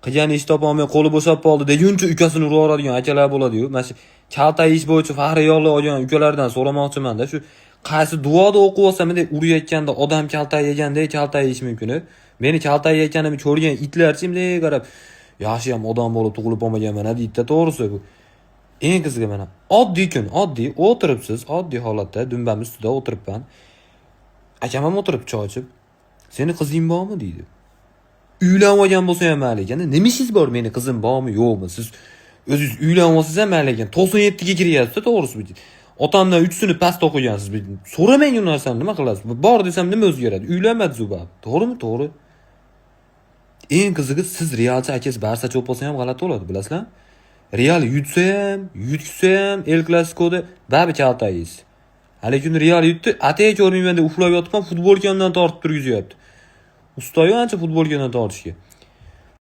Qilgan ish topolmay qo'li bo'shab qoldi deguncha ukasini urib yuboradigan akalar bo'ladi-yu. Mana shu kalta ish bo'yicha faxriy olgan ukalardan so'ramoqchimanda, shu qaysi duoda o'qib olsa bunday urayotganda odam kaltak yegandek kaltak yeyish mumkin. Meni kaltak yeyotganimni ko'rgan itlarchi bunday qarab, yaxshiyam odam bo'lib tug'ilib olmaganman deydi-da, to'g'risi bu. Eng qizig'i, mana oddiy kun, oddiy o'tiribsiz, oddiy holatda dumbam ustida o'tiribman. Akam ham o'tirib choy ichib, "Seni qizing bormi?" deydi. Uylanib olgan bo'lsa ham mayli ekan. Nima ishingiz bor meni qizim bormi, yo'qmi? Siz o'zingiz uylanib olsangiz ham mayli ekan. 97 ga kiryapsiz, to'g'risi. Otamdan 3 sinf pastda o'qigansiz. So'ramang u narsani, nima qilasiz? Bor desam nima o'zgaradi? Uylanmadi u baribir. To'g'rimi? To'g'ri. Eng qizig'i, siz realchi akangiz Barsachi bo'lib qolsa ham g'alati bo'ladi, bilasizlarmi? Real yutsa ham, yutsa ham El Clasicoda baribir kaltak yeysiz. Haligi kuni Real yutdi, atay ko'rmayman deb uxlab yotibman, futbolkamdan tortib turgizyapti. Ustayu ancha futbolkadan tortishga.